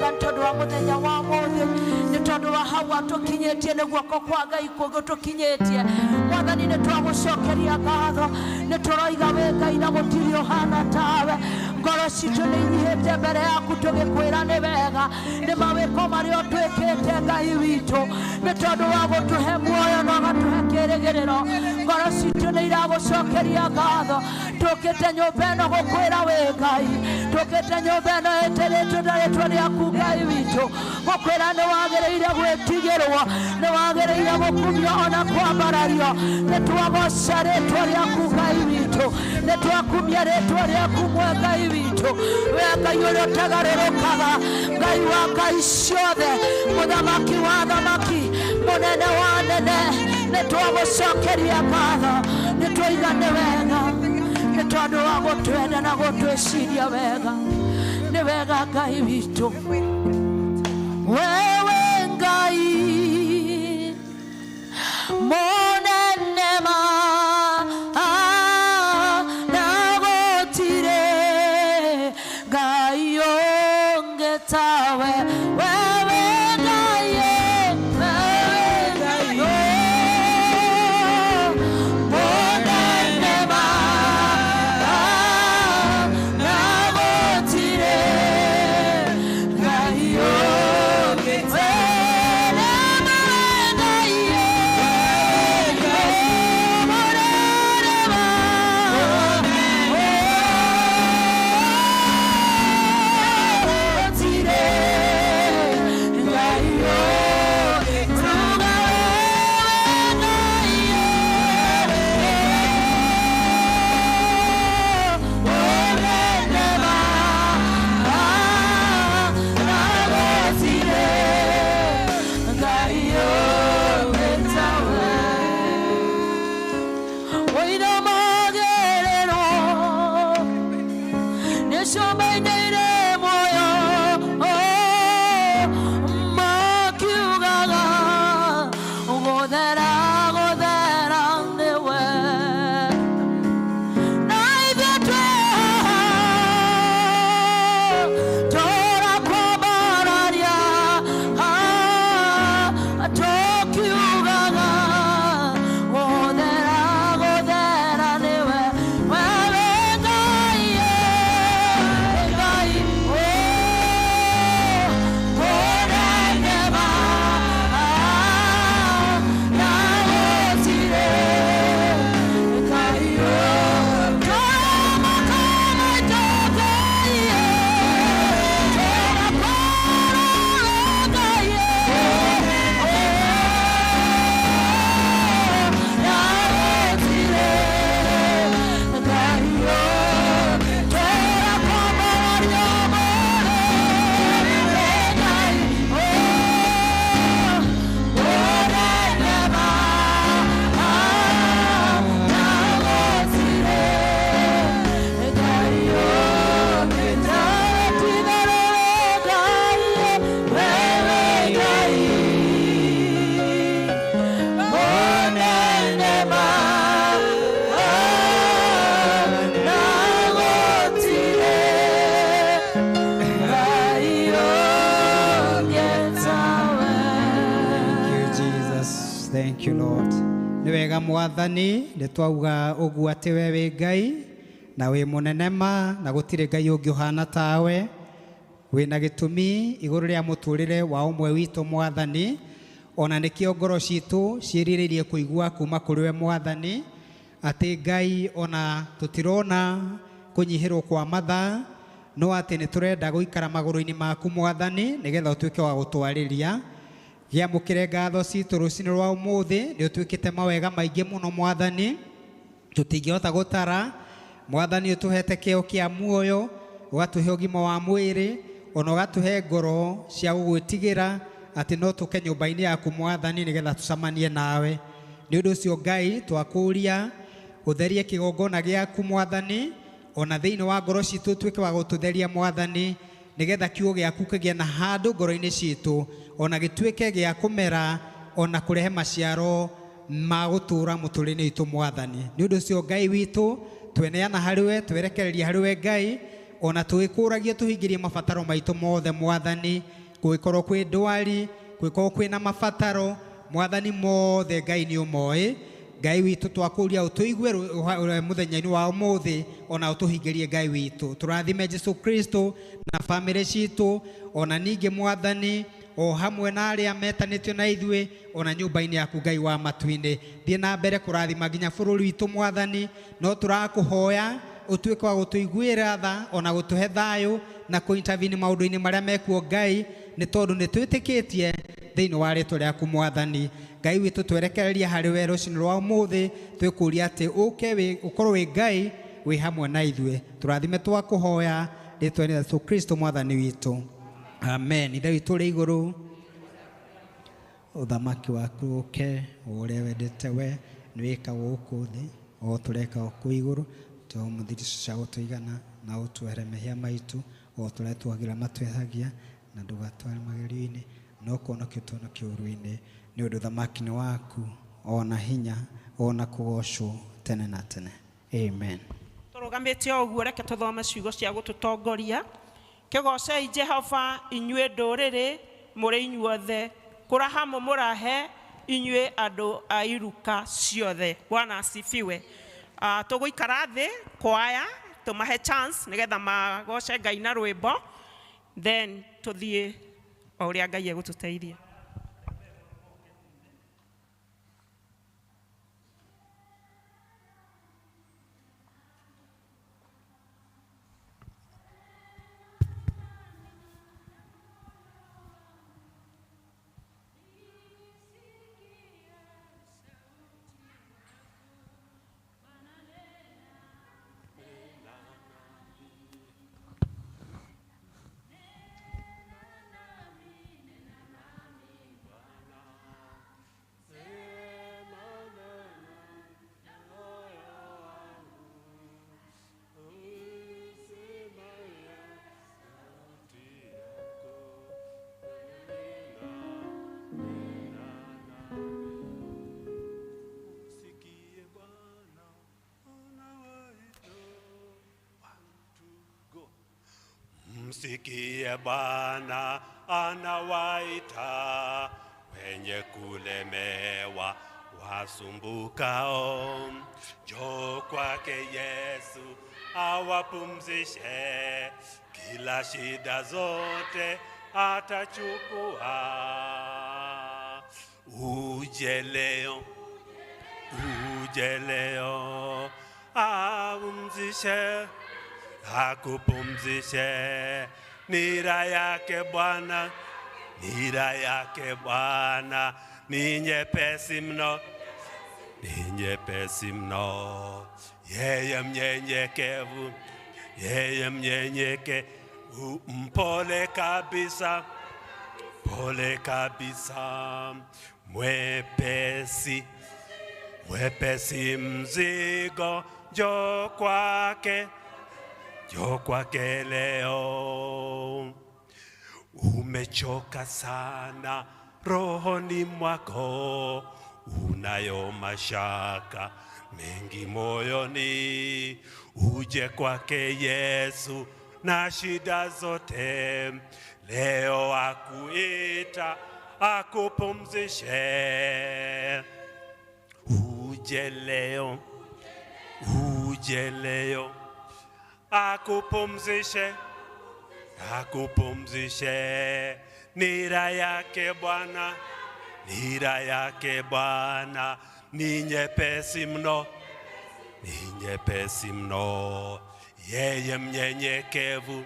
Wega nĩ tondũ wa mũthenya wa ũmũthĩ, nĩ tondũ wa hau atũkinyĩtie, nĩ guoko kwa Ngai kũgũtũkinyĩtie. Mwathani, nĩ twagũcokeria ngatho, nĩ tũroiga wĩ Ngai na gũtirĩ ũhana tawe. Ngoro citũ nĩ inyihĩte mbere yaku tũgĩkwĩra nĩ wega, nĩ mawĩko marĩa ũtwĩkĩte Ngai witũ, nĩ tondũ wa gũtũhe muoyo na ũgatũhe kĩrĩgĩrĩro. Ngoro citũ nĩ iragũcokeria ngatho. Tũkĩte nyũmba ĩno gũkwĩra wĩ Ngai, tũkĩte nyũmba ĩno ĩtĩrĩtwo na rĩtwa rĩaku Ngai witũ, gũkwĩra nĩ wagĩrĩire gwĩtigĩrwo, nĩ wagĩrĩire gũkumio ona kwambarario. Nĩ twagoca rĩtwa rĩaku Ngai witũ, nĩ twakumia rĩtwa rĩaku mwe Ngai witũ, we Ngai ũrĩa ũtagarũrũkaga, Ngai wa ngai ciothe, mũthamaki wa thamaki, mũnene wa nene. Nĩ twagũcokeria ngatho, nĩ twaiga nĩ wega, nĩ tondũ wa gũtwenda na gũtwĩciria wega. Nĩ wega Ngai witũ, wewe Ngai mũnene ma na gũtirĩ Ngai ũngĩ tawe. Wewe Ngai, wewe Ngai, oh, mũnene ma na gũtirĩ Ngai ũngĩ tawe. Ngai, mũnene ma gũtirĩ Ngai ũngĩ tawe. Mũnene ma na gũtirĩ Ngai ũngĩ tawe. Ũinamagĩrĩrwo nĩcũmainĩire muoyo, makiugaga gũthera, gũthera nĩwe. Na ithuĩ twĩ haha tũrakwambararia, tũkiugaga gũthera, gũthera nĩwe. Wewe Ngai, Ngai, oh, mũnene ma na gũtirĩ Ngai ũngĩ. Ngai, Ngai, na gũtirĩ Ngai ũngĩ. Tũrakwambararia mũnene Ngai, oh, mũnene ma na gũtirĩ Ngai ũngĩ tawe. Tigĩrĩre Ngai, wewe Ngai mũnene ma na gũtirĩ Ngai ũngĩ tawe. Thank you, Jesus. Thank you, Lord. Nĩ wega Mwathani, nĩ twauga ũguo atĩ we wĩ Ngai na wĩ mũnene ma na gũtirĩ Ngai ũngĩ ũhana tawe. Wĩna gĩtũmi igũrũ rĩa mũtũrĩre wa ũmwe witũ Mwathani, ona nĩkĩo ngoro citũ ciĩrirĩirie kũigua kuma kũrĩ we Mwathani, atĩ Ngai ona tũtirona kũnyihĩrwo kwa mathaa, no atĩ nĩ tũrenda gũikara magũrũ-inĩ maku Mwathani, nĩgetha ũtuĩke wa gũtwarĩria. Gĩamũkĩre ngatho citũ rũcinĩ rwa ũmũthĩ, nĩ ũtuĩkĩte mawega maingĩ mũno Mwathani, tũtingĩhota gũtara. Mwathani, ũtũhete kĩo kĩa muoyo, ũgatũhe ũgima wa mwĩrĩ, ona ũgatũhe ngoro cia gũgwĩtigĩra atĩ no tũke nyũmba-inĩ yaku Mwathani, nĩgetha tũcemanie nawe. Nĩ ũndũ ũcio Ngai, twakũria ũtherie kĩgongona gĩaku Mwathani, ona thĩinĩ wa ngoro citũ ũtuĩke wa gũtũtheria Mwathani, nĩgetha kiugo gĩaku kĩgĩe na handũ ngoro-inĩ citũ, ona gĩtuĩke gĩa kũmera ona kũrehe maciaro ma gũtũũra mũtũrĩre-inĩ witũ Mwathani. Nĩ ũndũ ũcio Ngai witũ, tweneana harĩ we, twerekereria harĩ we Ngai, Ona tũgĩkũragia tũhingĩrie mabataro maitũ mothe Mwathani, gũgĩkorwo kwĩ ndwari, gũgĩkorwo kwĩna mabataro Mwathani mothe Ngai nĩ ũmoĩ. Ngai witũ twakũria ũtũigue mũthenya-inĩ wa ũmũthĩ, ona ũtũhingĩrie Ngai witũ. Tũrathime Jesu Kristo na bamĩrĩ citũ, ona ningĩ Mwathani o hamwe na arĩa metanĩtio na ithuĩ, ona nyũmba-inĩ yaku Ngai wa matu-inĩ. Thiĩ na mbere kũrathima nginya bũrũri witũ Mwathani, no tũrakũhoya ũtuĩke wa gũtũiguĩra tha ona gũtũhe thayũ na kũ-intervene maũndũ-inĩ marĩa mekuo Ngai, nĩ tondũ nĩ twĩtĩkĩtie thĩinĩ wa rĩtwa rĩaku Mwathani. Ngai witũ twerekereria harĩ we rũcinĩ rwa ũmũthĩ, twĩkũria atĩ ũke ũkorwo wĩ Ngai wĩ hamwe na ithuĩ. Tũrathime twakũhoya rĩtwa-inĩ rĩa Yesu Kristo Mwathani witũ. Amen. Ithe witũ ũrĩ igũrũ, ũthamaki waku ũke, o ũrĩa wendete we nĩ wĩkagwo gũkũ thĩ o tũreka kũu igũrũ. Tũhe ũmũthĩ irio cia gũtũigana, na ũtuohere mehia maitũ o tũrĩa tuohagĩra matwĩhagia, na ndũgatware magerio-inĩ, no kũhonokia ũtũhonokie ũũru-inĩ, nĩ ũndũ ũthamaki nĩ waku, ona hinya, ona kũgocwo tene na tene. Amen. Tũrũgamĩte o ũguo, reke tũthome ciugo cia gũtũtongoria. Kĩgocei Jehova inyuĩ ndũrĩrĩ mũrĩ inyuothe, kũraha mũmũrahe inyuĩ andũ a iruka ciothe. Bwana asifiwe. Tũgũikara thĩ kwaya tũmahe chance nĩgetha magoce Ngai na rwĩmbo, then tũthiĩ o ũrĩa Ngai egũtũteithia. Msikie Bwana anawaita wenye kulemewa wasumbukao, njoo kwake Yesu awapumzishe, kila shida zote atachukua. Uje leo, uje leo, apumzishe, akupumzishe. Nira yake Bwana, nira yake Bwana ni nyepesi mno, ni nyepesi mno. Yeye mnyenyekevu, yeye mnyenyekevu, mpole kabisa, pole kabisa, mwepesi, mwepesi mzigo, njoo kwake, njoo kwake leo. Umechoka sana rohoni mwako, unayo mashaka mengi moyoni, uje kwake Yesu na shida zote, leo akuita akupumzishe. Uje leo, uje leo, akupumzishe, akupumzishe. Nira yake Bwana, nira yake Bwana ni nyepesi mno, ni nyepesi mno. Yeye mnyenyekevu,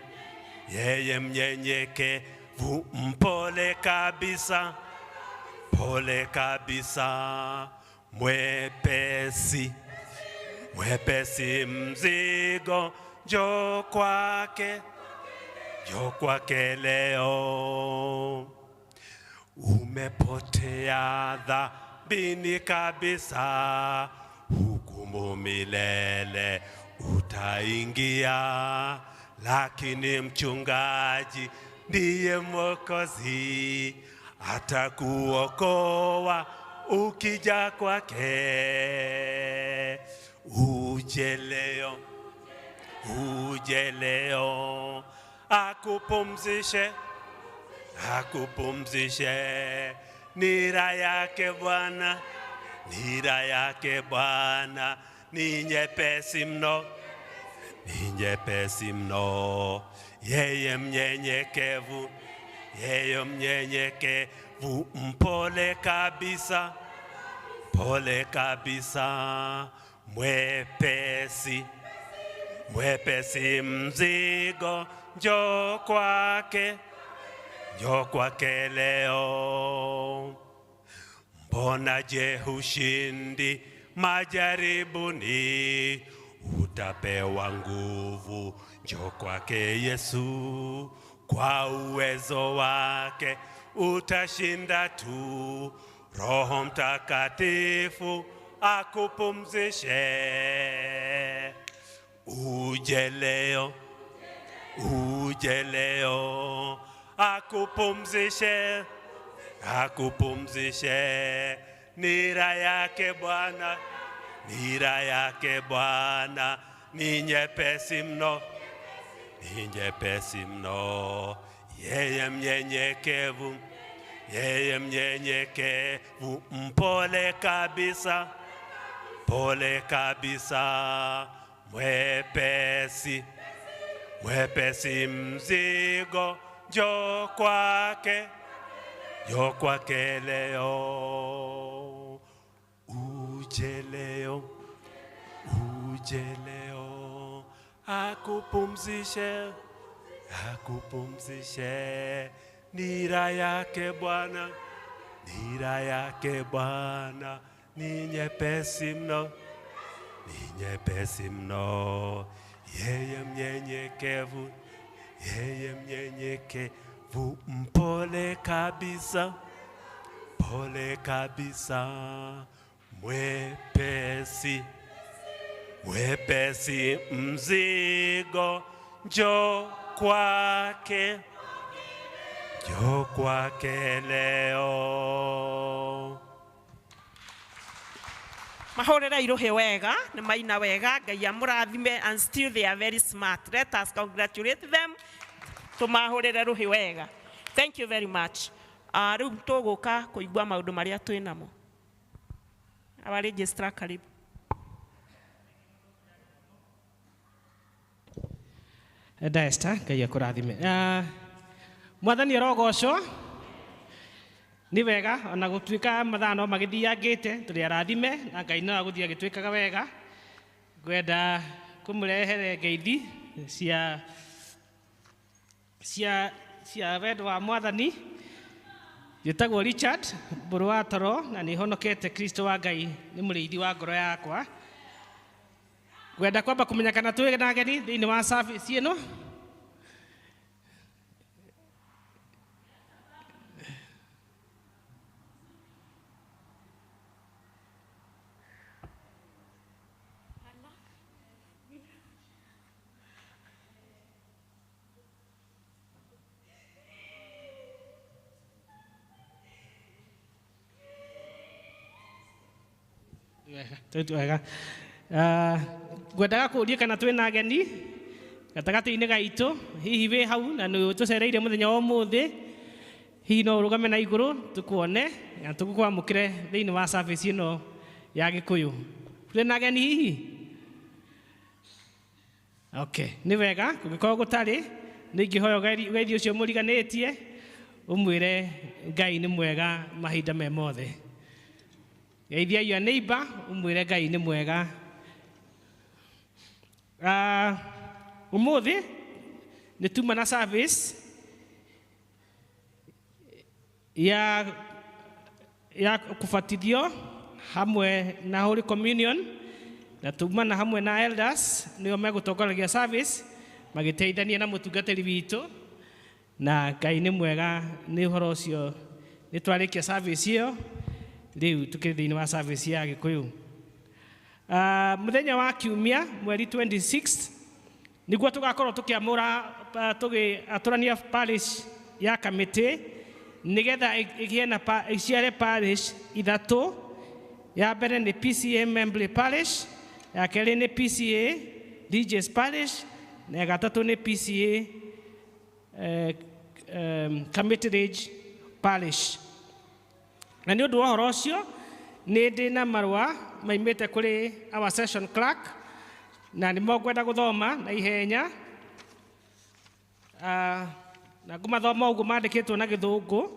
yeye mnyenyekevu, mpole kabisa, pole kabisa, mwepesi, mwepesi mzigo, njoo kwake, njoo kwake leo. Umepotea dhambini kabisa, hukumu milele utaingia, lakini mchungaji ndiye Mwokozi, atakuokoa ukija kwake. Uje leo, Uje leo akupumzishe, akupumzishe. Nira yake Bwana, nira yake Bwana ni nyepesi mno, ni nyepesi mno. Yeye mnyenyekevu, yeye mnyenyekevu, mpole kabisa, pole kabisa, mwepesi, mwepesi mzigo. Njoo kwake, njoo kwake leo. Mbona je hushindi majaribuni? Utapewa nguvu, njoo kwake Yesu. Kwa uwezo wake utashinda tu. Roho Mtakatifu akupumzishe. Uje leo, uje leo akupumzishe, akupumzishe. Nira yake Bwana, nira yake Bwana ni nyepesi mno, ni nyepesi mno. Yeye mnyenyekevu, yeye mnyenyekevu, mpole kabisa, pole kabisa, mwepesi, mwepesi mzigo. Njoo kwake, njoo kwake leo. Uje leo, uje leo akupumzishe, akupumzishe. Nira yake Bwana, nira yake Bwana ni nyepesi mno, ni nyepesi mno. Yeye mnyenyekevu, yeye mnyenyekevu, mpole kabisa, pole kabisa, mwepesi, mwepesi mzigo. Njoo kwake, njoo kwake leo. Mahũrĩre iruhi wega, nĩ maina wega, Ngai amũrathime, and still they are very smart. Let us congratulate them. Tũmahũrĩre rũhĩ wega. Thank you very much. Rĩu tũgũka kũigua maũndũ marĩa twĩ namo. Our registrar, karibu. Esther, Ngai akũrathime. Mwathani arogocwo. Nĩ wega ona gũtuĩka mathaa no magĩthiangĩte, tũrĩ arathime na Ngai no agũthiĩ agĩtwĩkaga wega. Ngwenda kũmũrehere ngeithi cia wendo wa Mwathani. Njĩtagwo Richard Mbũrũ wa Toro na nĩ honokete Kristo wa Ngai nĩ mũrĩithi wa ngoro yakwa. Ngwenda kwamba kũmenya kana twĩ na ageni thĩinĩ wa service ĩno. Wega. Ngwendaga kũũria kana twĩ na ageni gatagatĩ-inĩ gaitũ, hihi wĩ hau na nĩ tũcereire mũthenya wa ũmũthĩ, hihi no ũrũgame na igũrũ tũkuone na tũgũkwamũkĩre thĩinĩ wa service ĩno ya Gĩkũyũ. Twĩ na ageni hihi? Okay, nĩ wega. Kũngĩkorwo gũtarĩ, nĩ ingĩhoya ũgethi ũcio mũriganĩtie ũmwĩre Ngai nĩ mwega mahinda me mothe. Geithia your neighbor ũmwĩre Ngai nĩ mwega. Ũmũthĩ nĩ tuma na service ya kũbatithio hamwe na Holy Communion, na tuma na hamwe na elders nĩo megũtongoragia service magĩteithania na mũtungatĩri witũ, na Ngai nĩ mwega nĩ ũhoro ũcio. Nĩ twarĩkia service ĩyo, rĩu tũkĩrĩ thĩinĩ wa service ya Gĩkũyũ. Mũthenya wa kiumia mweri 26 nĩguo tũgakorwo tũkĩamũra tũgĩatũrania parish ya Kamĩtĩ nĩgetha ĩgĩe na ĩciare parish ithatũ. Ya mbere nĩ PCA Membley Parish, ya kerĩ nĩ PCA DJs Parish, na ya gatatũ nĩ PCA Committeeage Parish. Na nĩ ũndũ wa ũhoro ũcio nĩ ndĩ na marũa maimĩte kũrĩ our session clerk na nĩmo ngwenda gũthoma na ihenya. Na ngũmathoma ũguo mandĩkĩtwo na gĩthũngũ,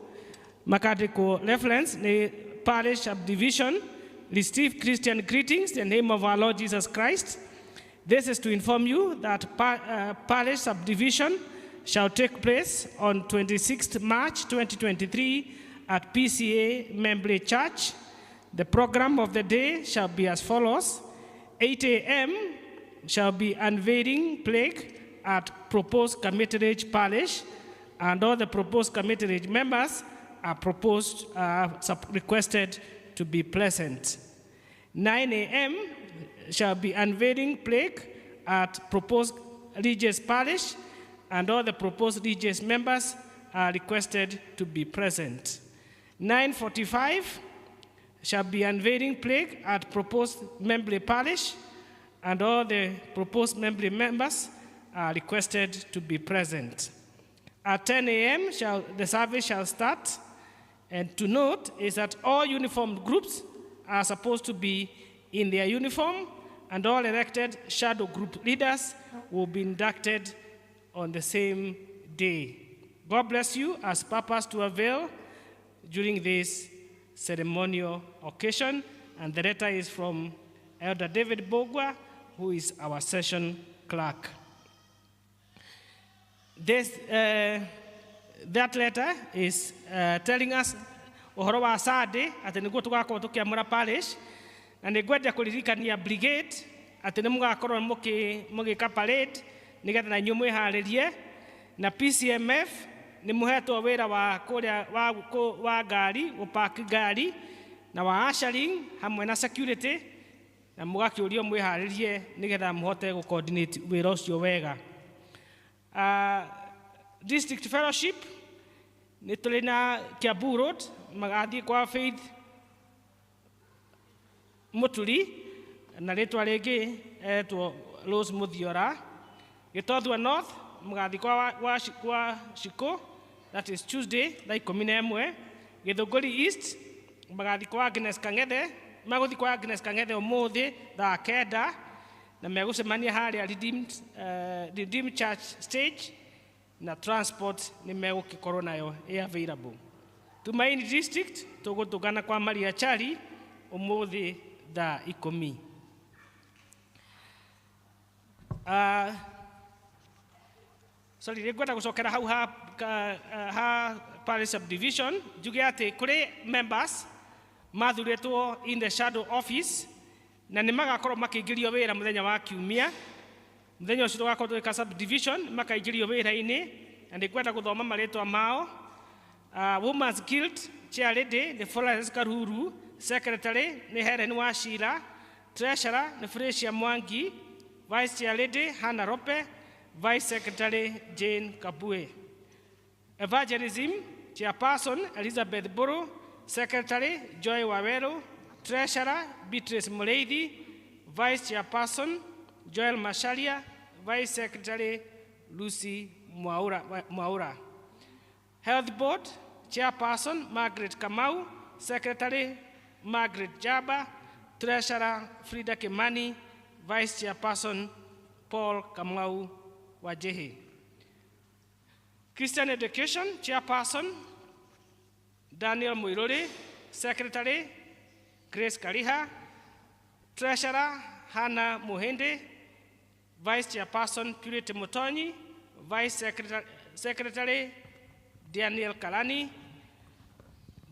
makandĩkwo reference nĩ parish subdivision. Receive Christian greetings in the name of our Lord Jesus Christ. This is to inform you that parish subdivision shall take place on 26th March 2023 at PCA Membley Church. The program of the day shall be as follows. 8 a.m. shall be unveiling plaque at proposed Committeeage Parish, and all the proposed Committeeage members are requested to be present. 9 a.m. shall be unveiling plaque at proposed Regis Parish, and all the proposed Regis members are requested to be present. 9:45 shall be unveiling plaque at proposed Membley Parish, and all the proposed Membley members are requested to be present. At 10 a.m. the service shall start, and to note is that all uniformed groups are supposed to be in their uniform, and all elected shadow group leaders will be inducted on the same day. God bless you as purpose to avail during this ceremonial occasion. And the letter is from Elder David Bogwa, who is our session clerk. That letter is telling us ũhoro wa Sunday atĩ nĩguo tũgakorwo tũkĩamũra parish, na nĩ ngwenda kũririkania brigade atĩ nĩ mũgakorwo mũgĩka parade nĩgetha na inyuĩ mwĩharĩrie, na PCMF nĩ mũhetwo wĩra wa kũrĩa wa ngari, gũpark ngari na wa ushering hamwe na security, na mũgakĩũrio mwĩharĩrie nĩgetha mũhote gũ-coordinate wĩra ũcio wega. District Fellowship nĩ tũrĩ na Kiambu Road, magathiĩ kwa Faith Muturi na rĩtwa rĩngĩ etwo Rose Muthiora. Gĩtothua North mũgathiĩ kwa Shiko, that is Tuesday thaa 11. Gĩthũngũri East magathiĩ kwa Agnes Kang'ethe, magũthiĩ kwa Agnes Kang'ethe ũmũthĩ thaa 9, na megũcemania harĩa Redeemed Church stage, na transport nĩ megũgĩkorwo nayo ĩ available. Tumaini District tũgũtũngana kwa Maria Chari ũmũthĩ thaa 10. Sorry, nĩ ngwenda gũcokera hau ha parish subdivision njuge atĩ kũrĩ members mathurĩtwo in the shadow office, na nĩ magakorwo makĩingĩrio wĩra mũthenya wa kiumia. Mũthenya ũcio tũgakorwo tũgĩka subdivision, makaingĩrio wĩra-inĩ, na nĩ ngwenda gũthoma marĩtwa mao. Women's Guild chair lady nĩ Florence Karuru, secretary nĩ Helen Wachira, treasurer nĩ Fresia Mwangi, vice chair lady Hannah Rope, vice secretary Jane Kabue. Evangelism chairperson Elizabeth Buru, secretary Joy Waweru, treasurer Beatrice Mureithi, vice chairperson Joel Masharia, vice secretary Lucy Mwaura. Health Board chairperson Margaret Kamau, secretary Margaret Jaba, treasurer Frida Kimani, vice chairperson Paul Kamau Wajehi. Christian Education chairperson Daniel Muiruri, secretary Grace Kariha, treasurer Hannah Muhende, vice chairperson Purity Mutonyi, vice secretary Daniel Kalani,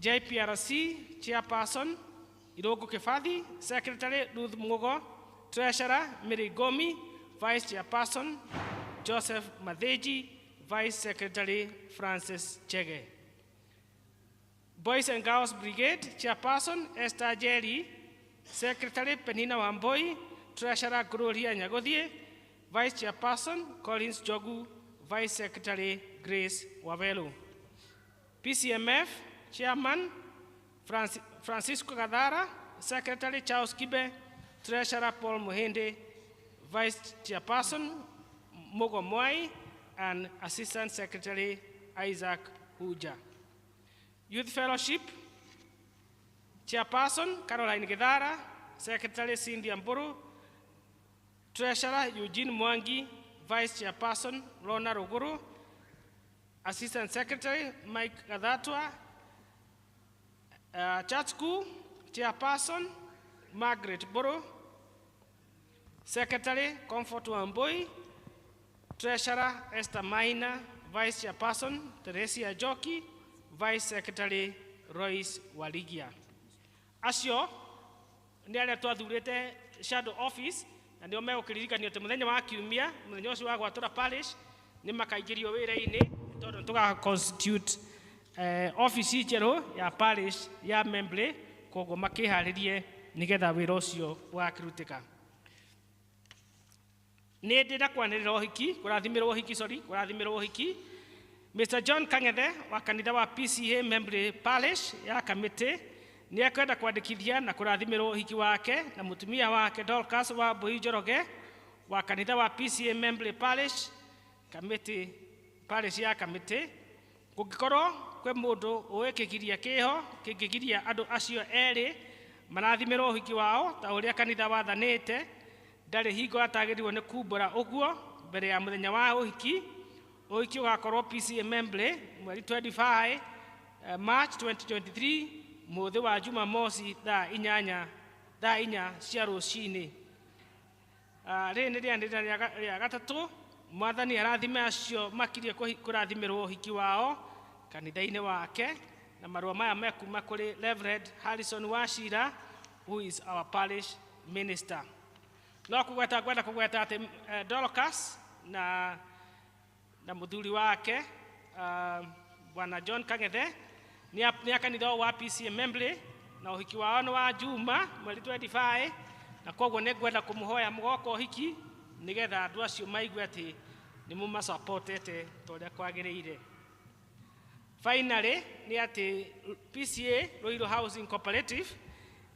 JPRC chairperson Irogo Kifathi, secretary Ruth Mugo, treasurer Mary Gomi, vice chairperson Joseph Matheji, vice secretary Francis Chege. Boys and Girls Brigade chairperson Esther Jerry, secretary Penina Wamboi, treasurer Gloria Nyagothie, vice chairperson Collins Jogu, vice secretary Grace Wavelu. PCMF chairman Francisco Gadara, secretary Charles Kibe, treasurer Paul Muhende, vice chairperson Mugo Mwai, and Assistant Secretary Isaac Huja. Youth Fellowship, Chairperson Caroline Githara, Secretary Cindy Amburu, Treasurer Eugene Mwangi, Vice Chairperson Lorna Ruguru, Assistant Secretary Mike Gadatwa, Church School Chairperson Margaret Boro, Secretary Comfort Wambui, Treasurer Esther Maina, Vice Chairperson Teresia Joki, Vice Secretary Royce Waligia. Acio nĩ arĩa twathurĩte shadow office na nĩo megũkĩririkanio atĩ mũthenya wa kiumia, mũthenya ũcio wa gwatũra parish, nĩ makaingĩrio wĩra-inĩ tondũ nĩ tũga constitute office njerũ ya parish ya Membley, koguo makĩharĩrie nĩgetha wĩra ũcio ũgakĩrutĩka. Nĩ ndĩrenda kwanĩrĩra ũhiki, kũrathimĩrwo ũhiki, sorry, kũrathimĩrwo ũhiki. Mr. John Kang'ethe wa kanitha wa PCA Membley Parish ya Kamĩtĩ nĩ ekwenda kwandĩkithia na kũrathimĩrwo ũhiki wake na mũtumia wake Dorcas wa Mbui Njoroge wa kanitha wa PCA Membley Parish Kamĩtĩ, Parish ya Kamĩtĩ. Kũngĩkorwo kwĩ mũndũ ũĩ kĩgiria kĩho kĩngĩgiria andũ acio erĩ marathimĩrwo ũhiki wao ta ũrĩa kanitha wathanĩte, ndarĩ hingo atagĩrĩirwo nĩ kumbũra ũguo mbere ya mũthenya wa ũhiki. Ũhiki ũgakorwo PCA Membley mweri 25 March 2023 mũthĩ wa Jumamosi thaa 8 cia rũcinĩ. Rĩrĩ nĩ rĩanĩrĩra rĩa gatatũ. Mwathani arathime acio makirie kũrathimĩrwo ũhiki wao kanitha-inĩ wake, na marũa maya mekuma kũrĩ Reverend Harrison Wachira, who is our parish minister. No kũgweta ngwenda kũgweta atĩ Dorcas na mũthuri wake Bwana John Kang'ethe nĩ a kanitha wa PCA Membley, na ũhiki wao nĩ wa Juma mweri 25, na koguo nĩ ngwenda kũmũhoya mũgoka ũhiki nĩgetha andũ acio maigue atĩ nĩ mũmasupportete ta ũrĩa kwagĩrĩire. Finally, nĩ atĩ PCA Ruiru Housing Cooperative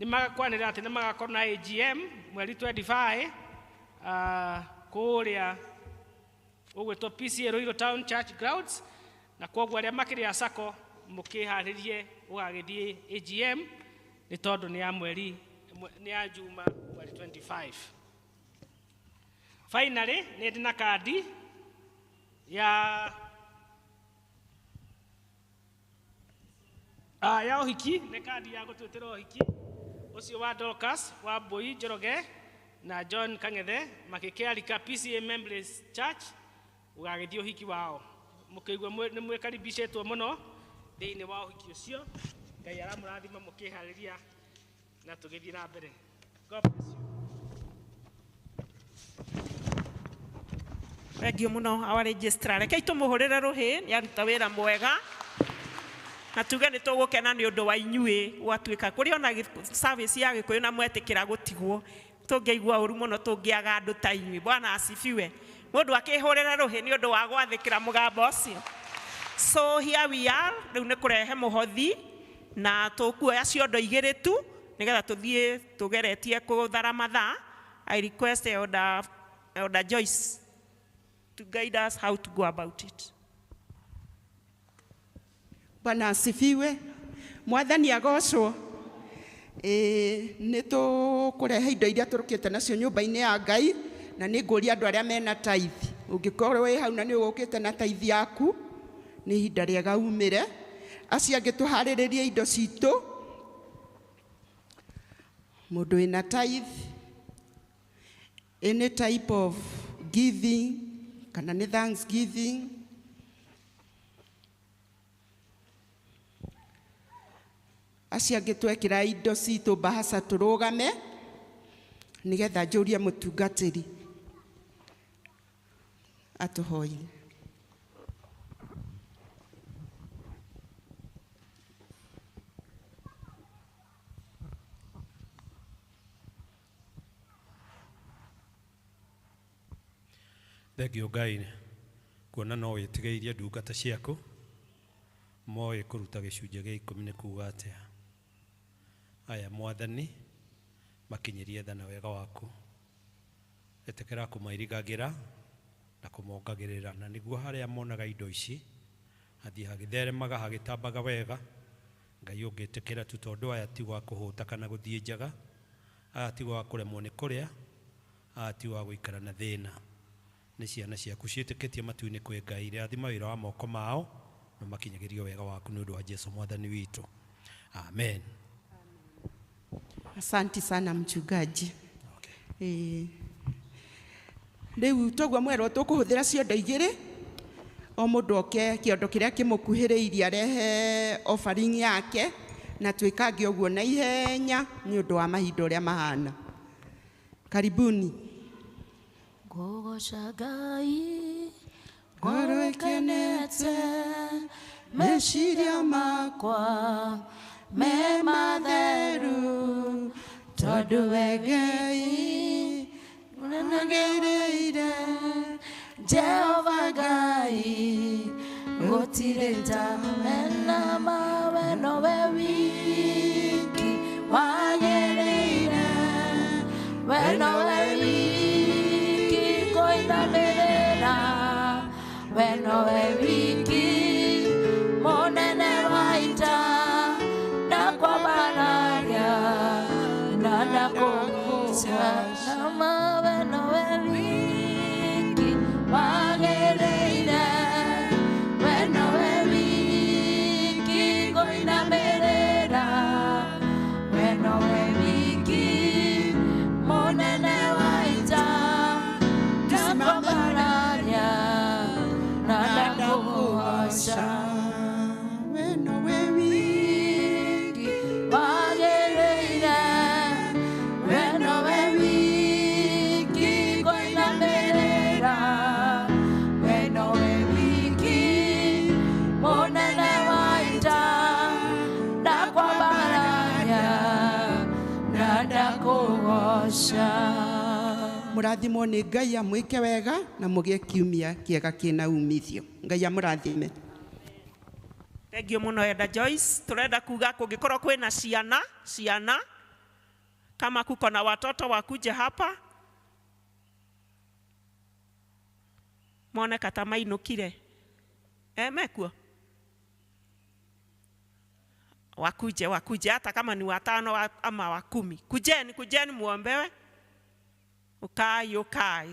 nĩ magakwanĩrĩra atĩ nĩ magakorwo na AGM mweri 25 kũrĩa ũgwĩtwo PCA Ruiru Town Church Grounds, na koguo arĩa makĩrĩ a sacco mũkĩharĩrie ũgagĩthiĩ AGM nĩ tondũ nĩ ya mweri nĩ ya Juma mweri 25. Finally, nĩ ndĩ na kandi ya ũhiki, nĩ kandi ya gũtwĩtĩra ũhiki ũcio wa Dorcas wa Mbui Njoroge na John Kang'ethe makĩkĩarika PCA Membley Church ũgagĩthiĩ ũhiki wao. Mũkĩigua nĩ mwĩkaribicĩtwo mũno thĩinĩ wa ũhiki ũcio. Ngai aramũrathima mũkĩharĩria na tũgĩthiĩ na mbere. God bless you. Thank you muno our registrar. Reke tumuhurire ruhi ni aruta wira mwega na tuge ni tugukena ni undu wa inyui gwatuika kuri ona service ya Gikuyu na mwetikira gutigwo tungiigua uru muno tungiaga andu ta inyui. Bwana asifiwe. Mundu akihurira ruhi ni undu wa gwathikira mugambo ucio. So here we are, riu ni kurehe muhothi na tukuoya ciondo igiri tu nigetha tuthie tugeretie kuthara mathaa. I request Elder Joyce to guide us how to go about it. Bwana asifiwe. Mwathani agocwo. Nĩ tũkũrehe indo iria tũrũkĩte nacio nyũmba-inĩ ya Ngai, na nĩ ngũria andũ arĩa mena taithi. Ũngĩkorwo wĩ hau na nĩ ũgũkĩte na taithi yaku, nĩ ihinda rĩega umĩre. Acio angĩ tũharĩrĩrie indo citũ. Mũndũ wĩna taithi, any type of giving, kana nĩ thanksgiving, acio angĩ twekĩra indo citũ mbahaca tũrũgame nĩgetha njũrie mũtungatĩri atũhoire. Thengio Ngai kuona no wĩtigĩirie ndungata ciaku moĩ kũruta gĩcunjĩ gĩa ikũmi nĩ kuga atĩa. Aya Mwathani makinyĩrie tha na wega waku, ĩtĩkĩra kũmairigagĩra na na kũmongagĩrĩra na nĩguo harĩa monaga indo ici hathiĩ hagĩtheremaga hagĩtambaga wega. Ngai ũngĩtĩkĩra tu tondũ aya ti wa kũhũta kana gũthiĩ njaga, aya ti wa kũremwo nĩ kũrĩa, aya ti wa gũikara na thĩna. Nĩ ciana ciaku ciĩtĩkĩtie matu-inĩ kwĩ Ngai, rathima wĩra wa moko mao na makinyagĩrio wega waku nĩ ũndũ wa Jesu mwathani witũ. Amen. Asanti sana mchungaji. Okay. Rĩu toguo mwerwo tũkũhũthĩra ciondo igĩrĩ, o mũndũ oke kĩondo kĩrĩa kĩmũkuhĩrĩirie arehe offering yake, na twĩkange ũguo na ihenya nĩ ũndũ wa mahinda ũrĩa mahana. Karibuni. Ngũgoca Ngai ngoro ĩkenete, meciria makwa me matheru, tondũ we Ngai nĩnagĩrĩire. Jehova Ngai gũtirĩ tawe na mawe nowe wiki wagĩrĩire, we nowe wiki kũinamĩrĩra, we nowe wiki mũnene wa ita, ndakwambararia na ndakũguca, na mawe nowe wiki wagĩrĩire, we nowe wiki kũinamĩrĩra, we nowe wiki mũnene wa ita, ndakwambararia na ndakũgoca. We nowe wiki wagĩrĩire, we nowe wiki kũinamĩrĩra, we nowe wiki mũnene wa ita, ndakwambararia na ndakũgoca. Mũrathimwo nĩ Ngai amwĩke wega na mũgĩe kiumia kĩega kĩna umithio. Ngai amũrathime. Thank you muno Eda Joyce. Turenda kuga kũngĩkorwo kwĩna ciana, ciana kama kuko na watoto wakuje hapa mone kata mainũkire. Mekuo wakuje, wakuje hata kama ni watano ama wa 10. Kujeni, kujeni muombewe. Ukai, ukai.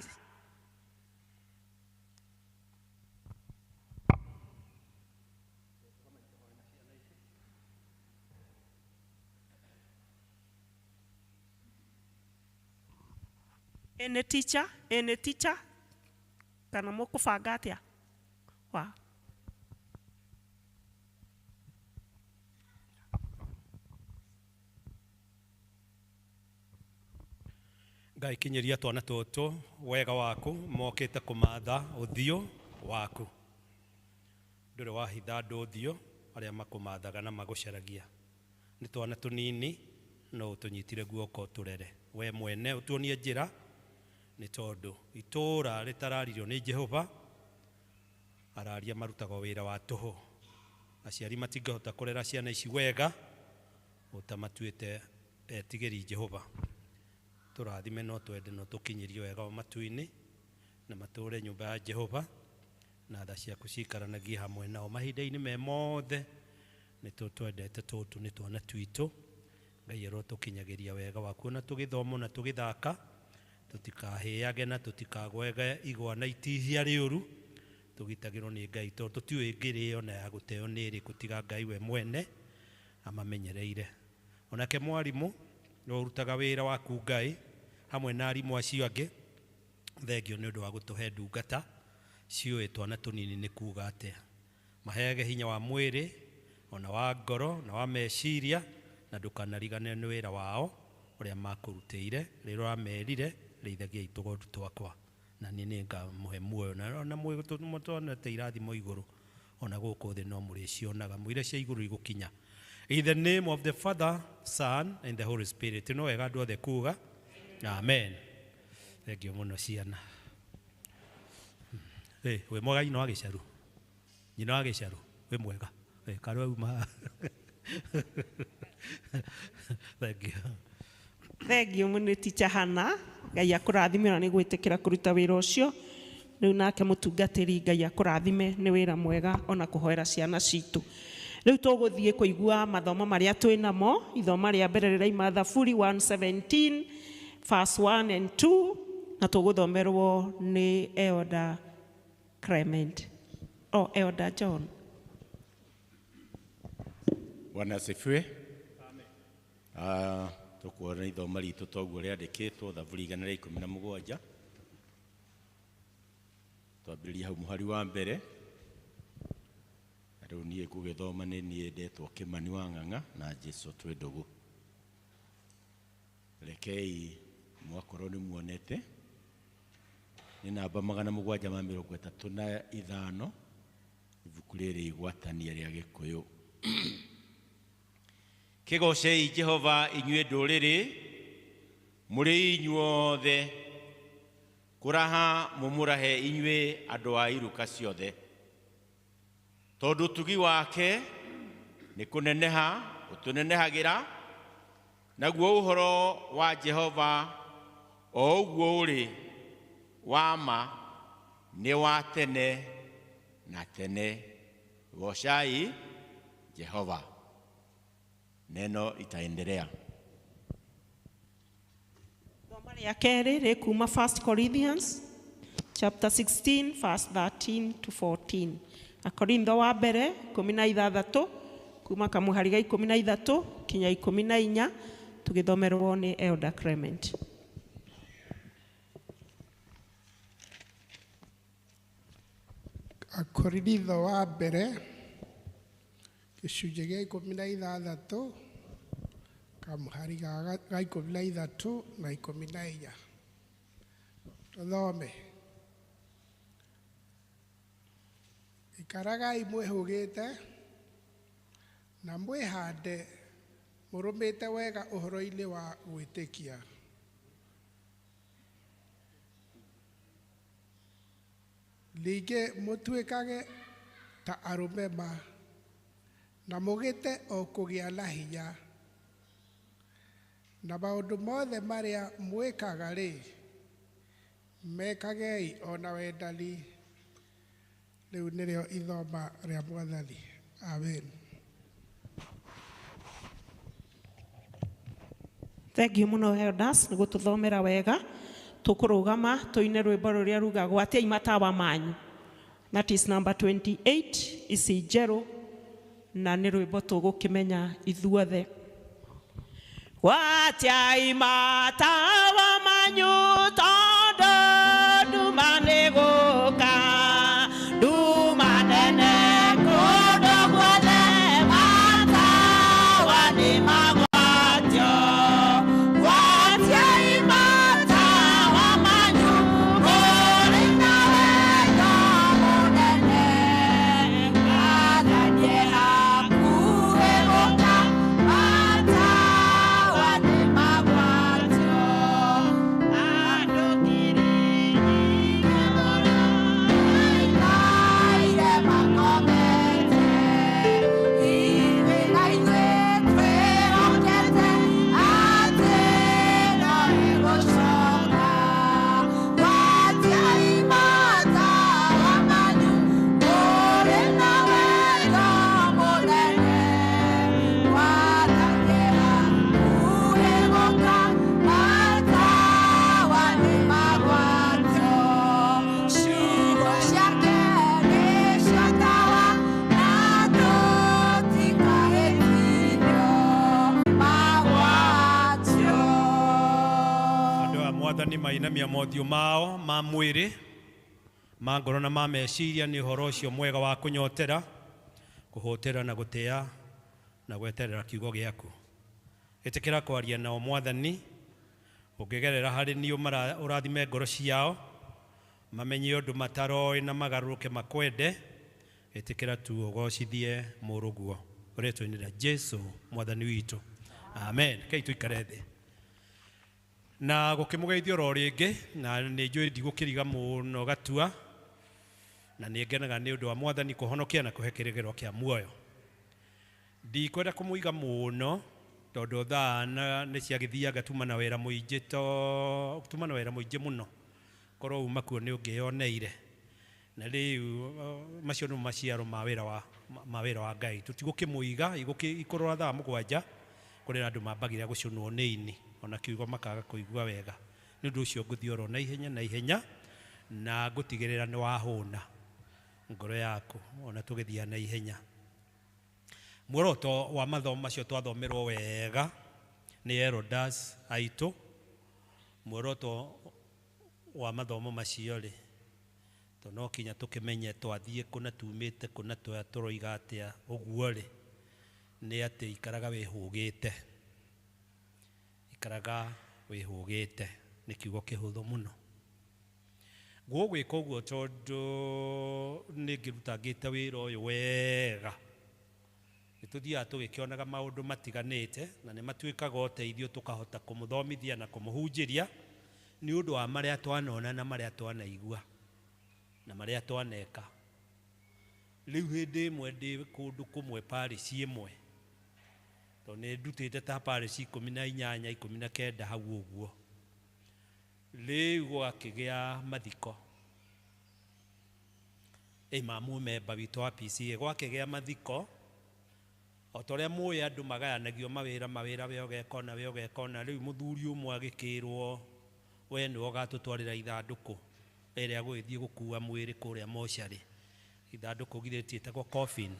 Any teacher, any teacher, kana mũkũbanga atĩa? Wa. Ngai kinyĩria twana tũtũ wega waku mokĩte kũmatha ũthiũ waku. Ndũrĩ wahitha andũ ũthiũ arĩa makũmathaga na magũcaragia. Nĩ twana tũnini no ũtũnyitire guoko tũrere. We mwene ũtuonie njĩra, nĩ tondũ itũũra rĩtararirio nĩ Jehova, araria marutaga wĩra wa tũhũ. Aciari matingĩhota kũrera ciana ici wega ũtamatuĩte etigĩri Jehova. Tũrathime no twende no tũkinyĩrie wega wa matu-inĩ na matũũre nyũmba ya Jehova, na tha ciaku ciikaranagie hamwe nao mahinda-inĩ me mothe. Nĩ tũtwendete tũtũ nĩ twana twitũ. Ngai arotũkinyagĩria wega waku na tũgĩthoma na tũgĩthaka, tũtikahĩage na tũtikagwege igwa na itihia rĩũru, tũgitagĩrwo nĩ Ngai tondũ tũtiũĩ ngĩrĩo na ya gũteo nĩ ĩrĩkũ tiga Ngai we mwene amamenyereire. Onake mwarimũ no ũrutaga wĩra waku Ngai hamwe na arimũ acio angĩ, thengio nĩ ũndũ wa gũtũhe ndungata ciũĩ twana tũnini nĩ kuga atĩa. Maheage hinya wa mwĩrĩ ona wa ngoro na wa meciria, na ndũkanarigane nĩ wĩra wao ũrĩa makũrutĩire rĩrĩa ũramerire rĩithagia itũgondu twakwa, na niĩ nĩngamũhe muoyo. Na ona mũtwonete irathimo igũrũ, ona gũkũ thĩ no mũrĩcionaga, mũire cia igũrũ igũkinya. In the name of the Father, Son, and the Holy Spirit. No wega andũ othe kuga amen. Thank you mũno ciana. Wĩ mwega nyina wa gĩcaru? Nyina wa gĩcaru, wĩ mwega? Karĩa uma. Thank you. Thank you mũno Teacher Hannah. Ngai akũrathime na nĩ gwĩtĩkĩra kũruta wĩra ũcio. Rĩu nake mũtungatĩri Ngai akũrathime nĩ wĩra mwega ona kũhoera ciana citũ. Rĩu tũgũthiĩ kũigua mathomo marĩa twĩ namo. Ithoma rĩa mbere rĩraima Thaburi 117 verse 1 and 2, na tũgũthomerwo nĩ Elder Clement. Oh, Elder John. Bwana asifiwe. Tukuona ithoma ritũ toguo rĩandĩkĩtwo Thaburi 117. Twambĩrĩria hau mũhari wa mbere. Na rĩu niĩ ngũgĩthoma nĩ niĩ ndetwo Kĩmani wa Ng'ang'a na Jesũ twĩ ndũgũ. Rekei mwakorwo nĩ muonete nĩ namba 735 ibuku rĩrĩ igwatania rĩa Gĩkũyũ. Kĩgocei Jehova inyuĩ ndũrĩrĩ, mũrĩ inyuothe, kũraha mũmũrahe inyuĩ andũ a iruka ciothe. Tondũ ũtugi wake nĩ kũneneha ũtũnenehagĩra, naguo ũhoro wa Jehova o ũguo ũrĩ wa ma nĩ wa tene na tene. Gocai Jehova. Neno itaendelea. Thoma rĩa kerĩ rĩ kuma 1 Corinthians chapter 16 verse 13 to 14. Akorintho wa mbere 16 kuma kamũhari ga 13 kinya 14, tũgĩthomerwo nĩ Elder Clement. Akorintho wa mbere gĩcunjĩ gĩa 16 kamũhari ga 13 na 14. Tũthome. Ikaragai mwĩhũgĩte na mwĩhande mũrũmĩte wega ũhoro-inĩ wa gwĩtĩkia. Ningĩ mũtuĩkage ta arũme ma, na mũgĩte o kũgĩa na hinya. Na maũndũ mothe marĩa mwĩkaga-rĩ, mekagei o na wendani. Rĩu nĩrĩo ithoma rĩa Mwathani. Amen. Thank you mũno elders nĩ gũtũthomera wega. Tũkũrũgama tũine rwĩmbo rũrĩa rugagwo atiai matawa manyu. That is number 28, ici njerũ, na nĩ rwĩmbo tũgũkĩmenya ithuothe. Watiai matawa manyu tondũ nduma nĩ gũka, nduma nene kũndũ guothe, matawa nĩ magwatio. Watiai matawa manyu kũrĩ na wendo mũnene, Mwathani hakuhĩ gũka, matawa nĩ magwatio. Andũ ngiri nyingĩ mũno maikaire makomete, ithuĩ na ithuĩ twĩhokete atĩ no ĩgũcoka. Gwatiai matawa manyu kũrĩ na wendo mũnene, Mwathani hakuhĩ gũka, matawa nĩ magwatio. Ciugo ciake nĩcio tawa, na tũtikahĩtithio, magwatio. Andũ a Mwathani mainamia mothiũ mao ma mwĩrĩ, ma ngoro na ma meciria nĩ ũhoro ũcio mwega wa kũnyotera, kũhũtĩra na gũtĩa na gweterera kiugo gĩaku. Ĩtĩkĩra kwaria nao Mwathani, ũngĩgerera harĩ niĩ ũrathime ngoro ciao, mamenye ũndũ mataroĩ na magarũrũke makwende. Ĩtĩkĩra tu ũgocithie mũrũguo ũrĩtwa-inĩ rĩa Jesũ Mwathani witũ. Amen. Kei tũikare thĩ. Na gũkĩmũgeithia oro rĩngĩ, na nĩ njũĩ ndigũkĩriga mũno gatua, na nĩ ngenaga nĩ ũndũ wa Mwathani kũhonokia na kũhe kĩrĩgĩrĩro kĩa muoyo. Ndikwenda kũmũiga mũno tondũ thaa nĩ ciagĩthianga tuma na wĩra mũingĩ, to tuma na wĩra mũingĩ mũno, korwo uma kuo nĩ ũngĩyoneire. Na rĩu macio nĩmo maciaro ma wĩra wa ma wĩra wa Ngai. Tũtigũkĩmũiga ikũrora thaa 7 kũrĩ andũ mambagĩrĩra gũcũnwo nĩ ini ona kiugo makaga kũigua wega. Nĩ ũndũ ũcio ngũthiĩ oro na ihenya na ihenya na ngũtigĩrĩra nĩ wahũna ngoro yaku ona tũgĩthiĩ na ihenya. Muoroto wa mathomo macio twathomerwo wega nĩ elders aitũ. Muoroto wa mathomo macio rĩ, to no kinya tũkĩmenye twathiĩ kũ na tumĩte kũ na tũroiga atĩa ũguo rĩ, nĩ atĩ ikaraga wĩhũgĩte. Ikaraga wĩhũgĩte nĩ kiugo kĩhũthũ mũno. Gũgwĩka ũguo tondũ nĩ ngĩrutangĩte wĩra ũyũ wega. Nĩ tũthiaga tũgĩkĩonaga maũndũ matiganĩte na nĩ matuĩkaga ũteithio tũkahota kũmũthomithia na kũmũhunjĩria nĩ ũndũ wa marĩa twanona na marĩa twanaigua na marĩa twaneka. Rĩu hĩndĩ ĩmwe ndĩ kũndũ kũmwe parish ĩmwe, tondũ nĩ ndutĩte ta parish 18 19 hau ũguo. Rĩu gwakĩgĩa mathiko ma mũmemba witũ wa PCA, gwakĩgĩa mathiko o ta ũrĩa mũĩ andũ magayanagio mawĩra mawĩra, we ũgeka ũna, we ũgeka ũna. Rĩu mũthuri ũmwe agĩkĩrwo we nĩwe ũgatũtwarĩra ithandũkũ rĩrĩa gũgĩthiĩ gũkua mwĩrĩ kũrĩa mocarĩ. Ithandũkũ githĩ rĩtiĩtagwo coffin.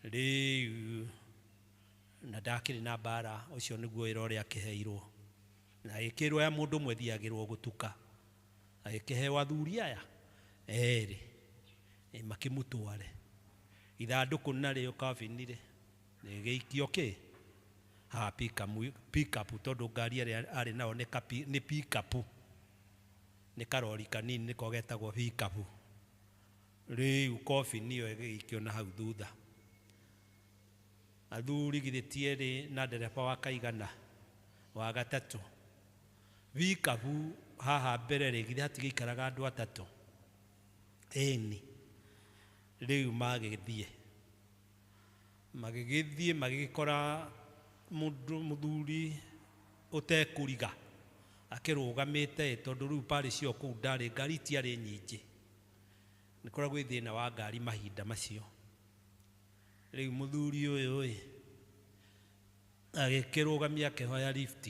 Rĩu na ndakĩrĩ na mbara, ũcio nĩguo wĩra ũrĩa akĩheirwo. Na agĩkĩrwo ya mũndũ ũmwe ĩthiagĩrwo gũtuka. Agĩkĩheo athuri aya erĩ makĩmũtware. Ithandũkũ narĩo coffin rĩ, rĩgĩikio kĩ? Haha pick up tondũ ngari ĩrĩa arĩ nayo nĩ pick up. Nĩ karori kanini nĩko getagwo pick up. Rĩu coffin ĩyo ĩgĩikio na hau thutha. Athuri githĩ ti erĩ na ndereba wa kaigana wa gatatũ. Pick up haha mbere rĩ, githĩ hatigĩikaraga andũ atatũ? Ĩni. Rĩu magĩthiĩ. Magĩgĩthiĩ magĩgĩkora mũndũ mũthuri ũtekũriga akĩrũgamĩte, tondũ rĩu parish ĩyo kũu ndarĩ ngari itiarĩ nyingĩ. Nĩ koragwo gwĩ thĩna wa ngari mahinda macio. Rĩu mũthuri ũyũ ĩ agĩkĩrũgamia akĩhoya lift.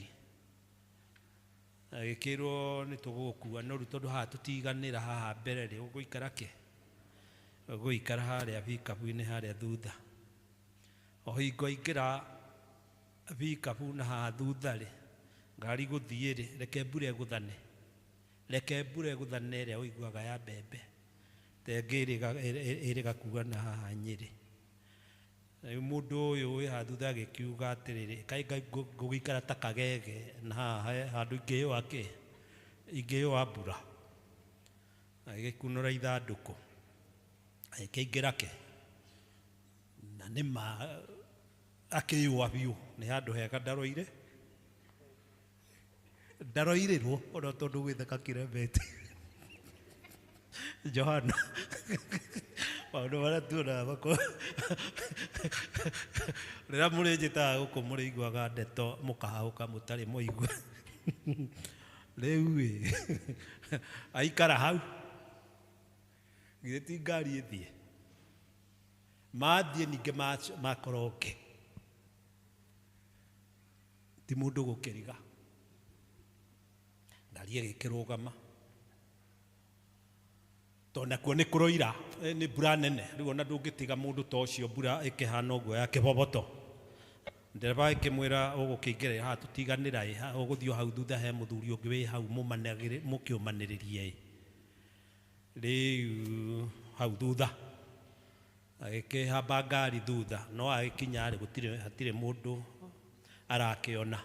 Agĩkĩrwo nĩ tũgũgũkua, no rĩu tondũ haha tũtiganĩra haha mbere rĩ, ũgũikara kĩ? Ũgũikara harĩa pickup-inĩ harĩa thutha. O hingo aingĩra pickup na haha thutha rĩ, ngari gũthiĩ rĩ, reke mbura ĩgũthane. Reke mbura ĩgũthane ĩrĩa ũiguaga ya mbembe. Ta ĩngĩ ĩrĩga kuga na haha Nyĩrĩ. Rĩu mũndũ ũyũ wĩ haha thutha agĩkiuga atĩrĩrĩ, kaĩ ngũgĩikara ta kagege na haha handũ ingĩyũa kĩ? Ingĩyũa mbura. Agĩgĩkunũra ithandũkũ. Agĩkĩingĩra kĩ? Na nĩ ma akĩyũa biũ, nĩ handũ hega ndaroire. Ndaroirĩrwo ona tondũ gwĩtheka kĩremete. Johana maũndũ marĩa tuonaga mako rĩrĩa mũrĩnjĩtaga gũkũ mũrĩiguaga ndeto mũkahahũka mũtarĩ mũigua. Rĩu ĩ aikara hau githĩ ti ngari ĩthiĩ, mathiĩ ningĩ makora ũngĩ, ti mũndũ gũkĩriga, ngari ĩgĩkĩrũgama tondũ nakuo nĩ kũroira, nĩ mbura nene. Rĩu ona ndũngĩtiga mũndũ ta ũcio mbura ĩkĩhana ũguo ya kĩboboto. Ndereba ĩkĩmwĩra ũgũkĩingĩra haha tũtiganĩra ĩ, ũgũthiĩ o hau thutha he mũthuri ũngĩ wĩ hau mũkĩũmanĩrĩrie ĩ. Rĩu hau thutha agĩkĩhamba ngari thutha, no agĩkinya rĩ, gũtirĩ hatirĩ mũndũ arakĩona.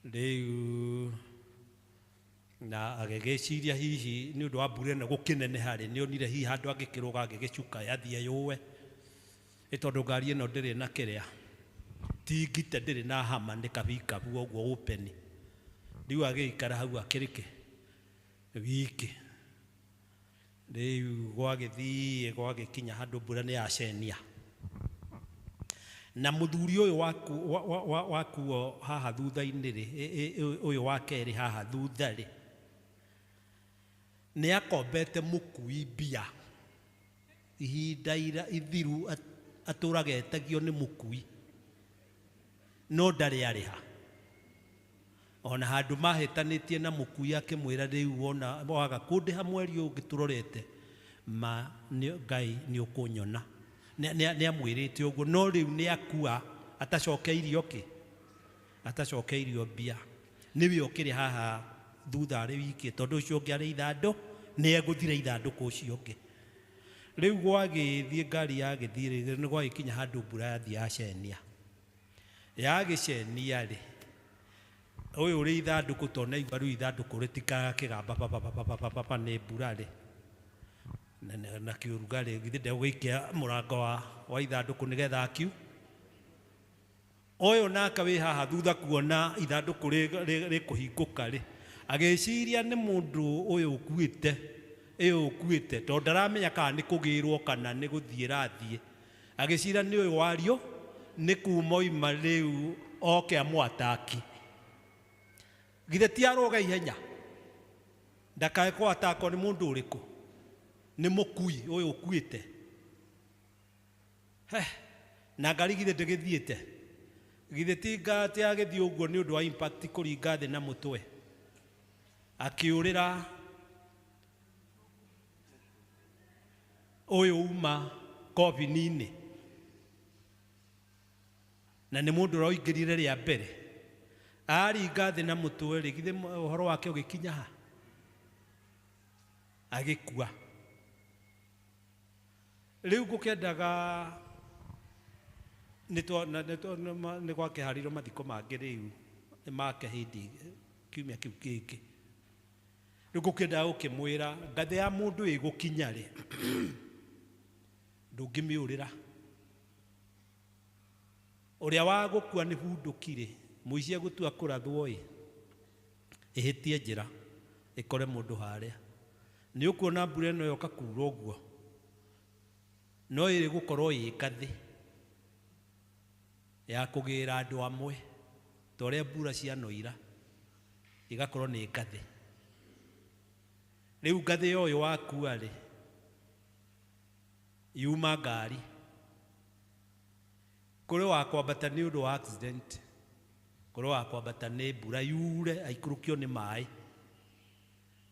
Rĩu na agĩgĩciria hihi nĩ ũndũ wa mbura ĩno gũkĩneneha rĩ, nĩ onire hihi handũ angĩkĩrũga angĩgĩcuka yathiĩ yũe, ĩ tondũ ngari ĩno ndĩrĩ na kĩrĩa, ti ngite, ndĩrĩ na hama, nĩ kabikabu ũguo open. Rĩu agĩikara hau akĩrĩ kĩ wiki. Rĩu gwagĩthiĩ gwagĩkinya handũ mbura nĩ yacenia, na mũthuri ũyũ wakuo haha thutha-inĩ rĩ, ũyũ wa kerĩ haha thutha rĩ, Nĩ akombete mũkui mbia ihinda ira ithiru atũraga etagio nĩ mũkui no ndarĩ arĩha. Ona handũ mahĩtanĩtie na mũkui akĩmwĩra rĩu wona waga kũndĩha mweri ũyũ ũngĩ tũrorete ma nĩ Ngai nĩ ũkũnyona. Nĩ amwĩrĩte ũguo no rĩu nĩ akua atacokeirio kĩ atacokeirio mbia. Nĩwe ũkĩrĩ haha thutha arĩ wiki tondũ ũcio ũngĩ arĩ ithandũ nĩ egũthira ithandũkũ ũcio ũngĩ. Rĩu gwagĩthiĩ ngari yagĩthiĩ rĩ nĩ gwagĩkinya handũ mbura yathiĩ yacenia. Yagĩcenia rĩ ũyũ ũrĩ ithandũkũ tondũ naigua rĩu ithandũkũ rĩtikaraga kĩgamba papapapapapa nĩ mbura rĩ na kĩũrugarĩ githĩ ndegũgĩikia mũrango wa ithandũkũ nĩgetha akiu. Ũyũ nake wĩ haha thutha kuona ithandũkũ rĩkũhingũka rĩ agĩciria nĩ mũndũ ũyũ ũkuĩte ĩyo ũkuĩte tondũ ndaramenya kana nĩ kũgĩrwo kana nĩ gũthiĩ rathiĩ. Agĩciria nĩ ũyũ wario nĩ kuma oima rĩu oke amũataki. Githĩ ti arũga ihenya ndakae kũatakwo nĩ mũndũ ũrĩkũ nĩ mũkui ũyũ ũkuĩte. Na ngari githĩ ndĩgĩthiĩte githĩ ti atĩ agĩthiĩ ũguo nĩ ũndũ wa impact kũringa thĩ na mũtwe akĩũrĩra ũyũ uma kobini-inĩ na nĩ mũndũ ũroingĩrire rĩa mbere aringa thĩ na mũtwe rĩ githĩ ũhoro wake ũgĩkinya ha agĩkua. Rĩu ngũkĩendaga nĩ gwakĩharirwo mathiko mangĩ rĩu make hĩndĩ kiumia kĩu kĩngĩ. Rĩu ngũkĩendaga gũkĩmwĩra ngathĩ ya mũndũ ĩgũkinya rĩ ndũngĩmĩũrĩra. Ũrĩa wa gũkua nĩ hundũki rĩ mũici egũtua kũrathwo ĩ ĩhĩtie njĩra ĩkore mũndũ harĩa. Nĩ ũkuona mbura ĩno yoka kuura ũguo no ĩrĩ gũkorwo ĩ ngathĩ ya kũgĩra andũ amwe ta ũrĩa mbura cianoira igakorwo nĩ ngathĩ. Rĩu ngathĩ ya ũyũ wakua rĩ yuma ngari kũrĩ wa kwambata nĩ ũndũ wa accident kũrĩ wa kwambata nĩ mbura yure aikũrũkio nĩ maĩ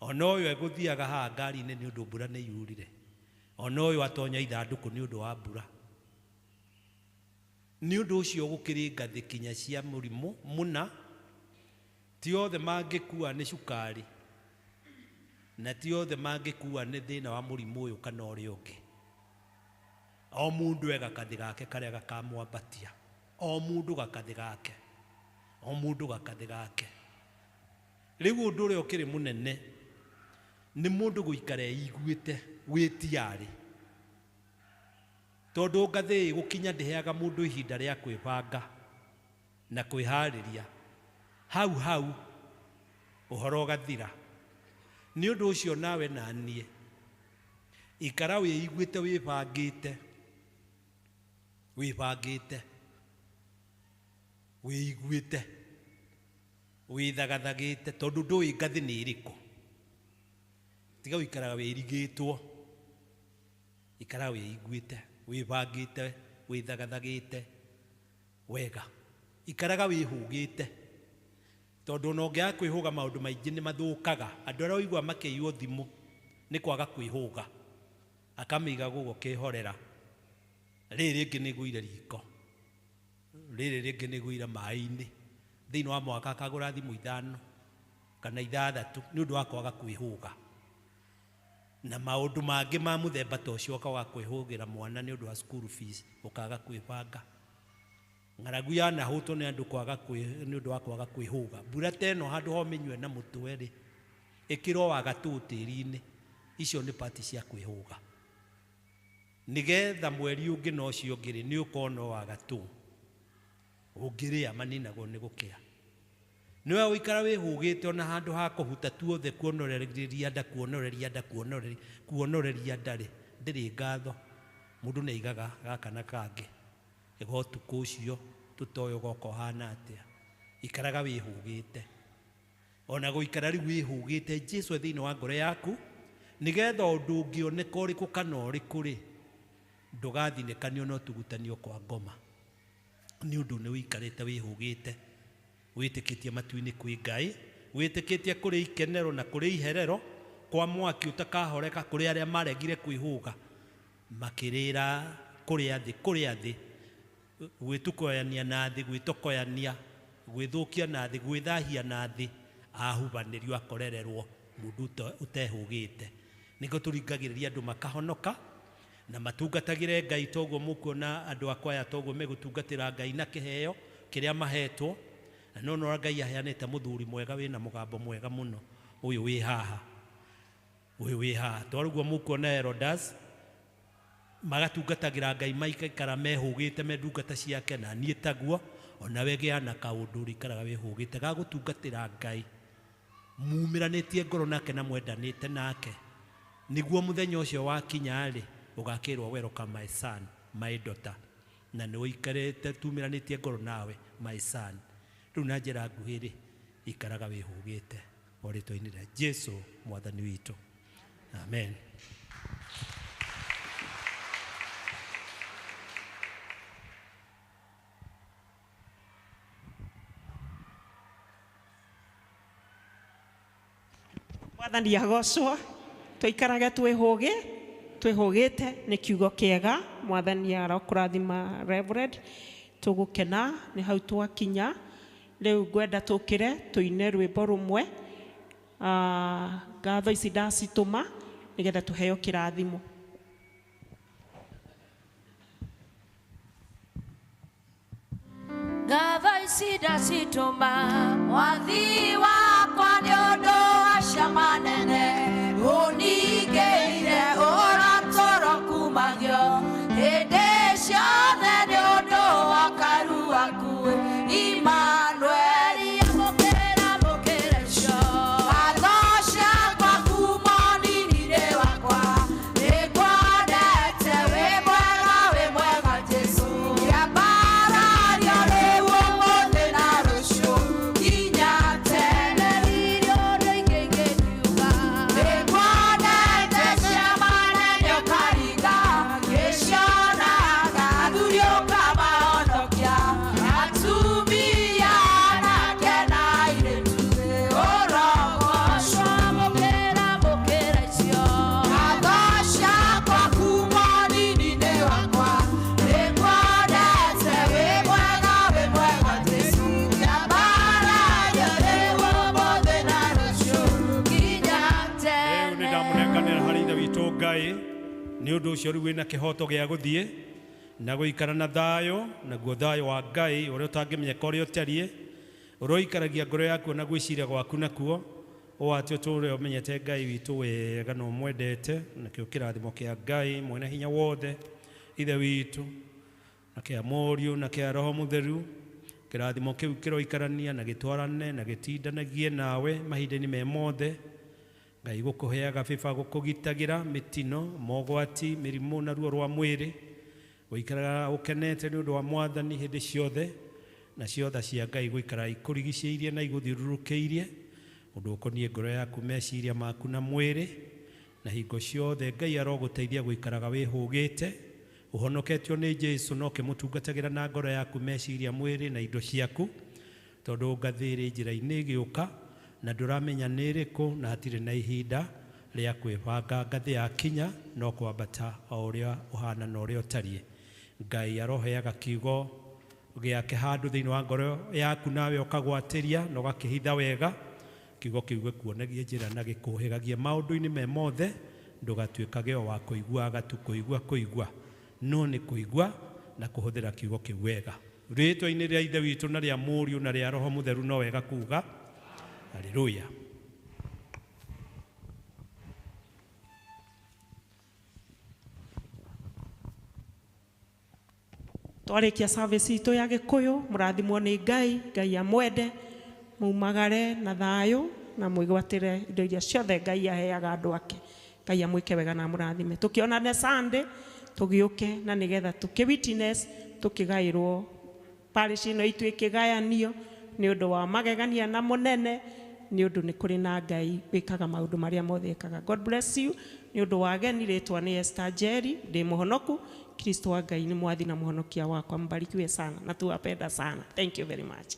ona ũyũ egũthiaga haha ngari-inĩ nĩ ũndũ mbura nĩ yurire ona ũyũ atonya ithandũkũ nĩ ũndũ wa mbura. Nĩ ũndũ ũcio gũkĩrĩ ngathĩ kinya cia mũrimũ mũna ti othe mangĩkua nĩ cukari na ti othe mangĩkua nĩ thĩna wa mũrimũ ũyũ kana ũrĩa ũngĩ. O mũndũ e gakathĩ gake karĩa gakamwambatia. O mũndũ gakathĩ gake. O mũndũ gakathĩ gake. Rĩu ũndũ ũrĩa ũkĩrĩ mũnene nĩ mũndũ gũikara eiguĩte wĩtiarĩ tondũ ngathĩ ĩgũkinya ndĩheaga mũndũ ihinda rĩa kwĩbanga na kwĩharĩria hau hau ũhoro ũgathira. Nĩ ũndũ ũcio nawe na niĩ ikara wĩiguĩte wĩbangĩte wĩbangĩte wĩiguĩte wĩthagathagĩte tondũ ndũĩ ngathĩ nĩ ĩrĩkũ. Tiga gũikaraga wĩrigĩtwo ikara wĩiguĩte wĩbangĩte wĩthagathagĩte wega ikaraga wĩhũgĩte tondũ ona ũngĩaga kwĩhũga maũndũ maingĩ nĩ mathũkaga. Andũ arĩa ũigua makĩiywo thimũ nĩ kwaga kwĩhũga akamĩiga gũgũ kĩhorera rĩrĩ rĩngĩ nĩ ĩgũire riko rĩrĩ rĩngĩ nĩ ĩgũire maĩ-inĩ thĩinĩ wa mwaka akagũra thimũ 5 kana 6 nĩ ũndũ wa kwaga kwĩhũga na maũndũ mangĩ ma mũthemba ta ũcio ũkaga kwĩhũgĩra mwana nĩ ũndũ wa school fees ũkaga kwĩbanga. Ng'aragu yanahũtwo nĩ andũ kwaga nĩ ũndũ wa kwaga kwĩhũga. Mbura ta ĩno handũ ha ũmĩnyue na mũtwe rĩ ĩkĩrwo wagatũ tĩri-inĩ icio nĩ pati cia kwĩhũga nĩgetha mweri ũngĩ na ũcio ũngĩ rĩ nĩ ũkona wagatũ ũngĩrĩa maninagwo nĩ gũkĩa. Nĩwe ũikara wĩhũgĩte ona handũ ha kũhuta tuothe kuonoreria nda kuonoreria nda kuonoreria nda rĩ ndĩrĩ ngatho. Mũndũ nĩ aigaga gaka na kangĩ ĩga ũtukũ ũcio tũtoĩ ũgoka ũhana atĩa. Ikaraga wĩhũgĩte ona gũikara rĩu wĩhũgĩte Jesũ e thĩinĩ wa ngoro yaku Nĩgetha ũndũ ũngĩoneka ũrĩkũ kana ũrĩkũ rĩ, ndũgathinĩkanio no tugutanio kwa ngoma. Nĩ ũndũ nĩ ũikarĩte wĩhũgĩte, wĩtĩkĩtie matu-inĩ kwĩ Ngai, wĩtĩkĩtie kũrĩ ikenero na kũrĩ iherero kwa mwaki ũtakahoreka kũrĩ arĩa maregire kwĩhũga makĩrĩra kũrĩa thĩ, gwĩtukoyania na thĩ, gwĩtokoyania, gwĩthũkia na thĩ, gwĩthahia na thĩ, ahubanĩrio akorererwo mũndũ ũtehũgĩte. Nĩkĩo tũringagĩrĩria andũ makahonoka na matungatagĩre Ngai toguo mũkuona andũ akwa aya toguo megũtungatĩra Ngai na kĩheo kĩrĩa mahetwo. Na no no Ngai aheanĩte mũthuri mwega wĩna mũgambo mwega mũno ũyũ wĩ haha, ũyũ wĩ haha. Twarũguo mũkuona elders magatungatagĩra Ngai maikara mehũgĩte me ndungata ciake, na niĩ taguo onawe gĩa na kaũndũ ũrĩikaraga wĩhũgĩte ga gũtungatĩra Ngai mumĩranĩtie ngoro nake na mwendanĩte nake, nĩguo mũthenya ũcio wakinya rĩ ũgakĩrwo welcome my son, my daughter, na nĩ ũikarĩte tumĩranĩtie ngoro nawe my son. Rĩu na njĩra nguhĩ rĩ, ikaraga wĩhũgĩte o rĩtwa-inĩ rĩa Jesu mwathani witũ, amen. Mwathani agocwo, tũikarage twĩhũgĩte nĩ kiugo kĩega. Mwathani arokũrathima Reverend, tũgũkena nĩ hau twakinya. Rĩu ngwenda tũkĩre tũine rwĩmbo rũmwe, ngatho ici ndacitũma nĩgetha tũheo kĩrathimo. Ngatho ici ndacitũma mwathi wakwa nĩ ũndũ wa ciama nene ũningĩire ũratũro kumagio hĩndĩ ciothe nĩ ũndũ wa karu waku Immanueli, amũkĩra mũkĩra icio. Ngatho ciakwa kuma nini-inĩ wakwa nĩngwendete, wĩ mwega Jesũ, kĩambarario rĩu ũmũthĩ na rũciũ nginya tene. Irio ndũ ingĩ ingĩkiuga nĩngwendete, ciama nene ũkaringa ngĩcionaga, athuri ũkamahonokia, atumia anake na airĩtu ũrogocwo. Amũkĩra mũkĩra icio. Ngatho ciakwa kuma nini-inĩ wakwa nĩngwendete, wĩ mwega Jesũ, kĩambarario rĩu ũmũthĩ na rũciũ nginya Rĩu tene. nĩ ndamũnenganĩra harĩ ithe witũ Ngai, nĩ ũndũ ũcio rĩu wĩna kĩhoto gĩa gũthiĩ na gũikara na thayũ, naguo thayũ wa Ngai ũrĩa ũtangĩmenyeka ũrĩa ũtariĩ, ũroikaragia ngoro yaku na gwĩciria gwaku nakuo, ũũ atĩ ũtũũre ũmenyete Ngai witũ wega na ũmwendete, nakĩo kĩrathimo kĩa Ngai mwene hinya wothe ithe witũ na kĩa Mũriũ na kĩa Roho Mũtheru, kĩrathimo kĩu kĩroikarania na gĩtwarane na gĩtindanagie nawe mahinda-inĩ me mothe. Ngai gũkũheaga bĩba gũkũgitagĩra mĩtino, mogwati, mĩrimũ na ruo rwa mwĩrĩ, gũikaraga ũkenete nĩ ũndũ wa mwathani hĩndĩ ciothe, na ciotha cia Ngai gũikara ikũrigicĩirie na igũthiũrũrũkĩirie, ũndũ ũkoniĩ ngoro yaku, meciria maku na mwĩrĩ, na hingo ciothe Ngai arogũteithia gũikaraga wĩhũgĩte, ũhonoketio nĩ Jesũ na ũkĩmũtungatagĩra na ngoro yaku, meciria, mwĩrĩ na indo ciaku, tondũ ngathĩ ĩrĩ njĩra-inĩ ĩgĩũka na ndũramenya nĩ ĩrĩkũ, na hatirĩ na ihinda rĩa kwĩbanga. Ngathĩ yakinya no kwambata o ũrĩa ũhana na ũrĩa ũtariĩ. Ngai aroheaga kiugo gĩake handũ thĩinĩ wa ngoro yaku, nawe ũkagwatĩria na ũgakĩhitha wega. Kiugo kĩu gĩkuonagie njĩra na gĩkũhĩgagie maũndũ-inĩ me mothe, ndũgatuĩkage o wa kũiguaga tu kũigua, no nĩ kũigua na kũhũthĩra kiugo kĩu wega. Rĩĩtwa-inĩ rĩa Ithe witũ na rĩa Mũriũ na rĩa Roho Mũtheru no wega kuga haleluya. Twarĩkia service itũ ya Gĩkũyũ, mũrathimwo nĩ Ngai, Ngai amwende, mumagare na thayũ na mwĩgwatĩre indo iria ciothe Ngai aheaga andũ ake. Ngai amwĩke wega na amũrathime. Tũkĩonane Sunday, tũgĩũke na nĩgetha tũkĩ witness, tũkĩgaĩrwo parish ĩno itũ ĩkĩgayanio nĩ ũndũ wa magegania na mũnene. Nĩ ũndũ nĩ kũrĩ na Ngai wĩkaga maũndũ marĩa mothe ekaga. God bless you. Nĩ ũndũ wa ageni, rĩtwa nĩ Esther Njeri, ndĩ mũhonoku. Kristo wa Ngai nĩ mwathi na mũhonokia wakwa. Mbarikiwe sana na tuwapenda sana. Thank you very much.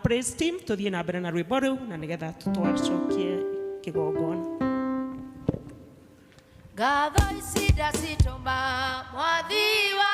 Praise team, tũthiĩ na mbere na rwĩmbo rũu na nĩgetha tũtwacokie kĩgongona. Ngatho ici ndacitũma mwathi wa